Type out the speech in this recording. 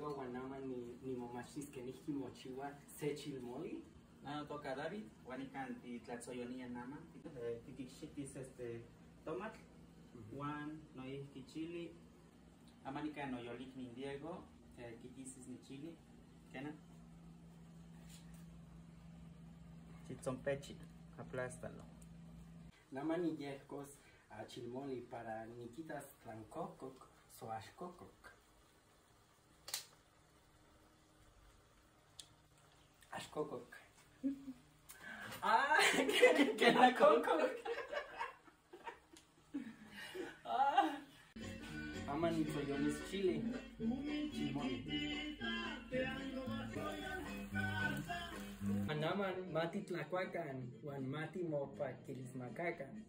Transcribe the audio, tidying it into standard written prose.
Diego uan nama nimomachtis kenijki mochiwa se chilmoli. Na notoka David, uan nikan titlatzoyonia nama. Tikikxitis este tomatl, uan noijki chili. Ama nikan noyolikni Diego, kikisis ni chili. Kena? Chitzonpechi, aplástalo. Nama niyehkos a chilmoli para niquitas tlan kokok so axkokok. Axkokok. ¡Ah! ¡Que la kokok! ¡Ah! Ama nitzoyonis chili. Chilmoli. Anaman matitlakuakan uan matimopaquilismakakan.